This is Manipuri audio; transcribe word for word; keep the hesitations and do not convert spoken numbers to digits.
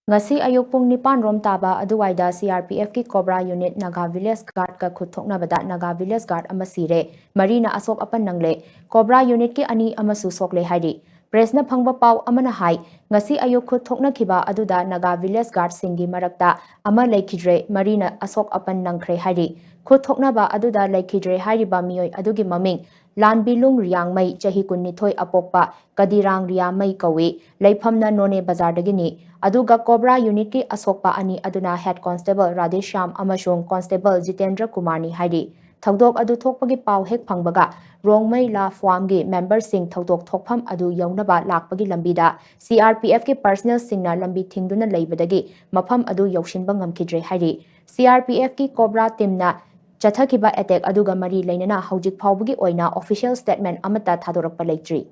ꯉꯁꯤ ꯑꯌꯨꯛ ꯄꯨꯡ ꯅꯤꯄꯥꯟ ꯔꯣꯝ ꯇꯥꯕ ꯑꯗꯨꯋꯥꯏꯗ C R P F ꯀꯤ Cobra unit Naga Village Guard ꯀ ꯈꯨꯠ ꯊꯣꯛꯅꯕꯗ Naga Village Guard ꯑꯃ ꯁꯤꯔꯦ, ꯃꯔꯤꯅ ꯑꯁꯣꯛ ꯑꯄꯟ ꯅꯪꯂꯦ꯫ Cobra unit ꯀꯤ ꯑꯅꯤ ꯑꯃꯁꯨ ꯁꯣꯛꯂꯦ ꯍꯥꯏꯔꯤ꯫ Press ꯅ ꯐꯪꯕ ꯄꯥꯎ ꯑꯃꯅ ꯍꯥꯏ, ꯉꯁꯤ ꯑꯌꯨꯛ ꯈꯨꯠ ꯊꯣꯛꯅꯈꯤꯕ ꯑꯗꯨꯗ Naga Village Guard ꯁꯤꯡꯒꯤ ꯃꯔꯛꯇ ꯑꯃ ꯂꯩꯈꯤꯗ꯭ꯔꯦ, ꯃꯔꯤꯅ ꯑꯁꯣꯛ ꯑꯄꯟ ꯅꯪꯈ꯭ꯔꯦ ꯍꯥꯏꯔꯤ꯫ ꯈꯨꯠ ꯊꯣꯛꯅꯕ ꯑꯗꯨꯗ ꯂꯩꯈꯤꯗ꯭ꯔꯦ ꯍꯥꯏꯔꯤꯕ ꯃꯤꯑꯣꯏ ꯑꯗꯨꯒꯤ ꯃꯃꯤꯡ ꯂꯥꯟꯕꯤꯂꯨꯡ ꯔꯤꯌꯥꯡꯃꯩ, ꯆꯍꯤ ꯀꯨꯟꯅꯤꯊꯣꯏ, ꯑꯄꯣꯛꯄ ꯀꯗꯤꯔꯥꯡ ꯔꯤꯌꯥꯃꯩ ꯀꯧꯏ꯫ ꯂꯩꯐꯝꯅ ꯅꯣꯅꯦ ꯕꯖꯥꯔꯗꯒꯤꯅꯤ꯫ ꯑꯗꯨꯒ Cobra unit ꯀꯤ ꯑꯁꯣꯛꯄ ꯑꯅꯤ ꯑꯗꯨꯅ Head Constable ꯔꯥꯙꯦꯁ꯭ꯌꯥꯝ ꯑꯃꯁꯨꯡ Constable ꯖꯤꯇꯦꯟꯗ꯭ꯔ ꯀꯨꯃꯥꯔꯅꯤ ꯍꯥꯏꯔꯤ꯫ ꯊꯧꯗꯣꯛ ꯑꯗꯨ ꯊꯣꯛꯄꯒꯤ ꯄꯥꯎ ꯍꯦꯛ ꯐꯪꯕꯒ ꯔꯣꯡꯃꯩ ꯂꯥ ꯐ꯭ꯋꯥꯝꯒꯤ member ꯁꯤꯡ ꯊꯧꯗꯣꯛ ꯊꯣꯛꯐꯝ ꯑꯗꯨ ꯌꯧꯅꯕ ꯂꯥꯛꯄꯒꯤ ꯂꯝꯕꯤꯗ C R P F ꯀꯤ personnel ꯁꯤꯡꯅ ꯂꯝꯕꯤ ꯊꯤꯡꯗꯨꯅ ꯂꯩꯕꯗꯒꯤ ꯃꯐꯝ ꯑꯗꯨ ꯌꯧꯁꯤꯟꯕ ꯉꯝꯈꯤꯗ꯭ꯔꯦ ꯍꯥꯏꯔꯤ꯫ C R P F ꯀꯤ Cobra team ꯅ ꯆꯠꯊꯈꯤꯕ attack ꯑꯗꯨꯒ ꯃꯔꯤ ꯂꯩꯅꯅ ꯍꯧꯖꯤꯛ ꯐꯥꯎꯕꯒꯤ ꯑꯣꯏꯅ official statement ꯑꯃꯠꯇ ꯊꯥꯗꯣꯔꯛꯄ ꯂꯩꯇ꯭ꯔꯤ꯫